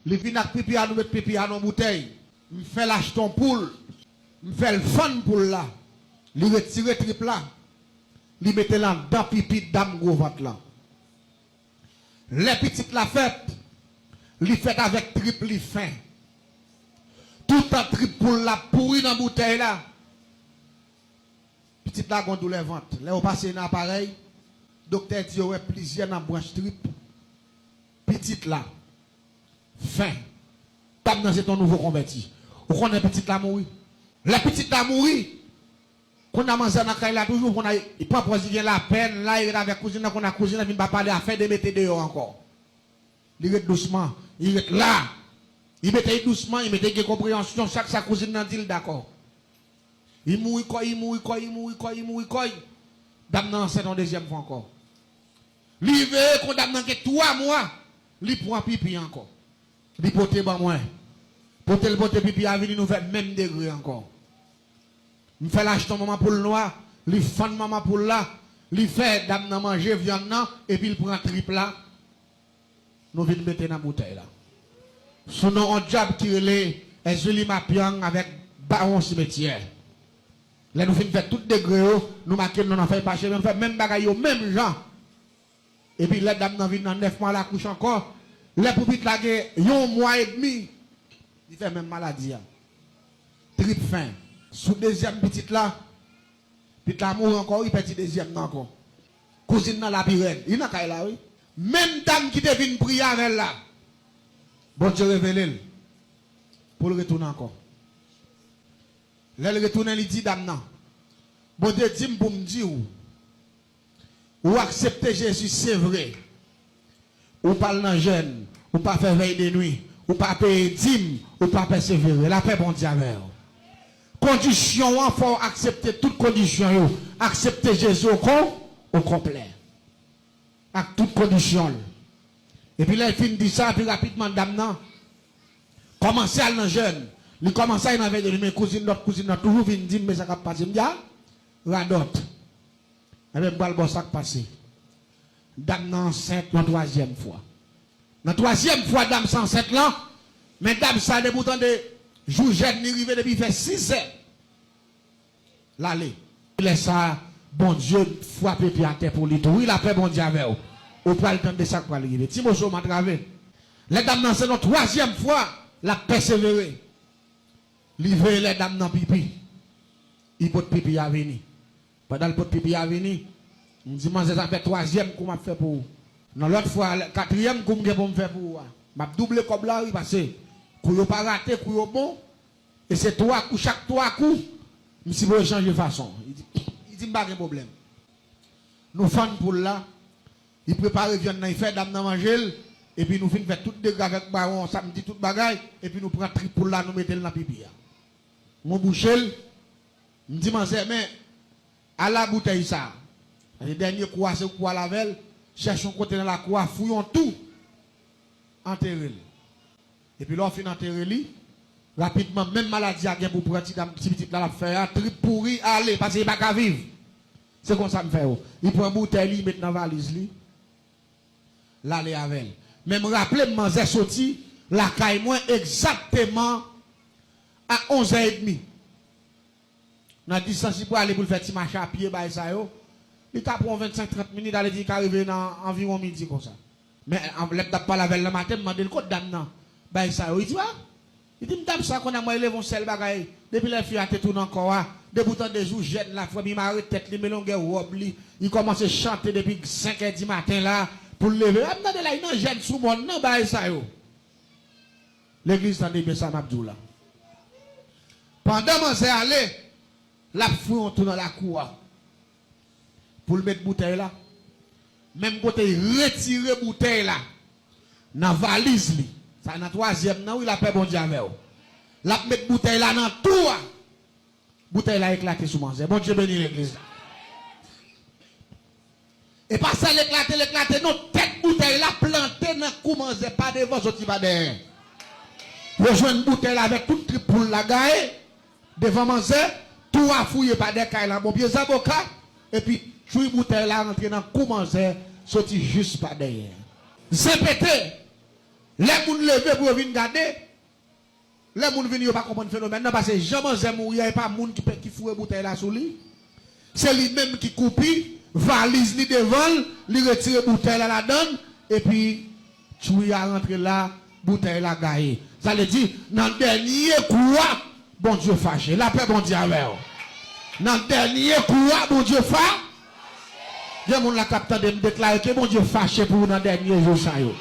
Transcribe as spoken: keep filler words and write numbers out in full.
Li vin ak pipi a, nou met pipi a nan boutèy. M fè l achte yon poul. M fè l fann poul la. Li retire trip la. Li mete l anndan pipi dam gwo vant lan. Lè pitit la fèt, li fèt avèk trip li fen. Toutan trip poul la pouri nan boutèy la. Pitit la gon doulè vant. Lè yo pase nan aparèy, doktè di yo wè plizyè nan branch trip pitit la fen. Dam nan se t on nouvo konvèti. Ou konnen pitit la mouri. Lè pitit la mouri, kounye a manzè nan kay la toujou, kounye a li pran pòz li gen lapèn la, li ret avèk kouzin nan, kounye a kouzin nan vin pa pale afè de mete deyò ankò. Li ret dousman, li ret la. Li mete li dousman, li mete gen konpreyansyon, chak sa kouzin nan di l dakò. Li mouri kòy, li mouri kòy, li mouri kòy, li mouri kòy. Dam nan ansent yon dezyèm fwa ankò. Li veye kon dam nan gen twa mwa, li pran pipi ankò. Li pote ban mwen. Pote l pote pipi a vini, nou fè menm degre ankò. M fè l achte yon manman poul nwa, li fann manman poul la, li fè dam nan manje vyann nan, epi l pran trip la. Nou vin mete nan boutèy la. Sou non yon djab ki rele Èzili Mapyang avèk Bawon Simetyè. Lè nou fin fè tout degre yo, nou make non nan fèy pache, men nou fè menm bagay yo, menm jan. Epi lè dam nan vin nan nèf mwa lakouch ankò, lè pou pitit la gen yon mwa edmi, li fè menm maladi a. Trip fen. Sou dezyèm pitit la, pitit la mouri ankò, wi, pèdi dezyèm nan ankò. Kouzin nan la pi rèd. Li nan kay la, wi. Menm dam ki te vin priye avè l la, Bondye revele l pou l retounen ankò. Lè l retounen, li di dam nan, Bondye di m pou m di w, ou aksepte Jezi, se vre. Ou pa al nan jèn, ou pa fè vèy de nwi, ou pa peye dim, ou pa pèsevere. Lapè Bondye avè w. Kondisyon an, fò w aksepte tout kondisyon yo. Aksepte Jezi o kon-, o konplè. Ak tout kondisyon l. Epi lè l fin di sa, pi rapidman dam nan kòmanse al nan jèn. Li kòmanse al nan vèy de nwi, men kouzin, lòt kouzin nan toujou vin di m, men sa k ap pase. M di, a, radòt. Enben, m pral ba w sa k pase. Dam nan ansent yon twazyèm fwa. Nan twazyèm fwa dam sa ansent lan, men dam sa depi w tande jou jèn li rive depi fè sis zè, l ale. Lè sa a, Bondye frape pye atè pou li tou. Wi, lapè Bondye avè w. Ou pral tande sa k pral rive. Ti moso m antrave. Lè dam nan ansent yon twazyèm fwa, l ap pèsevere. Li veye lè dam nan pipi. Li pot pipi a vini. Pandan l pot pipi a vini, m di manzè sa fè twazyèm kou m ap fè pou ou. Nan lòt fwa, katriyèm kou m gen pou m fè pou ou a, m ap double kòb la wi, paske kou yo pa rate, kou yo bon. E se twa kou, chak twa kou, m sipoze chanje fason. Li di, li di m pa gen pwoblèm. Nou fann poul la, li prepare vyann nan, li fè dam nan manje l, epi nou fin fè tout dega avèk bawon, samdi tout bagay, epi nou pran trip poul la, nou mete l nan pipi a. Nou bouche l, m di manzè, men, ala boutèy sa. Paske dènye kou a, se ou k pral avè l, chèche yon kote nan lakou a, fouye yon tou, antere l. Epi lè w fin antere li, rapidman, menm maladi a gen pou pran ti dam, ti pitit la l ap fè a, trip pouri, ale, paske li pa ka viv. Se konsa m fè yo. Li pran boutèy li, li met nan valiz li, l ale avè l. Men m raple m, manzè soti lakay mwen egzakteman a onz è edmi. Nan distans li prale pou l fè ti mache a pye, bagay sa yo, li ka pran yon vennsenk, trant minit, ale di li ka rive nan anviwon midi konsa. Men, an, lè m t ap pale avè l nan maten, m mande l kot dam nan, bagay sa yo. Li di, a, li di m dam sa konn a mwen, li leve yon sèl bagay, depi lè fi a te tounen kò a, depi w tande jou jèn la, frè m, li mare tèt li, men longè wòb li, li kòmanse chante depi senk è di maten la, pou l leve. A, m tande la, li nan jèn sou mòn nan, bagay sa yo. Legliz, tande byen sa m ap di w la. Pandan manzè ale, l ap fouye yon tou nan lakou a pou l met boutèy la. Menm kote l retire boutèy la nan valiz li, sa nan twazyèm nan, wi, lapè Bondye avè w. L ap met boutèy la nan tou a. Boutèy la eklate sou manzè. Bondye beni legliz la. E pa sèl eklate, l eklate, non, tèt boutèy la plante nan kou manzè, pa devan, soti pa dèyè. Yo jwenn boutèy la avèk tout trip poul la gaye devan manzè, tou a fouye pa dèyè kay la, bon pye zaboka, epi tchwi boutèy la rantre nan kou manzè, soti jis pa dèyè. Zen pete, Lè moun leve pou yo vin gade, lè moun vini, yo pa konprann fenomèn nan, paske jan manzè mouri a, e pa moun ki, ki foure boutèy la sou li. Se li menm ki koupi, valiz li devan l, li retire boutèy la ladan l, epi tchwi a rantre la, boutèy la gaye. Sa vle di, nan dènye kou a, Bondye fache. Lapè Bondye avè w. Nan dènye kou a, Bondye fa. Gen moun la k ap tande m deklare ke Bondye fache pou ou nan dènye jou sa yo.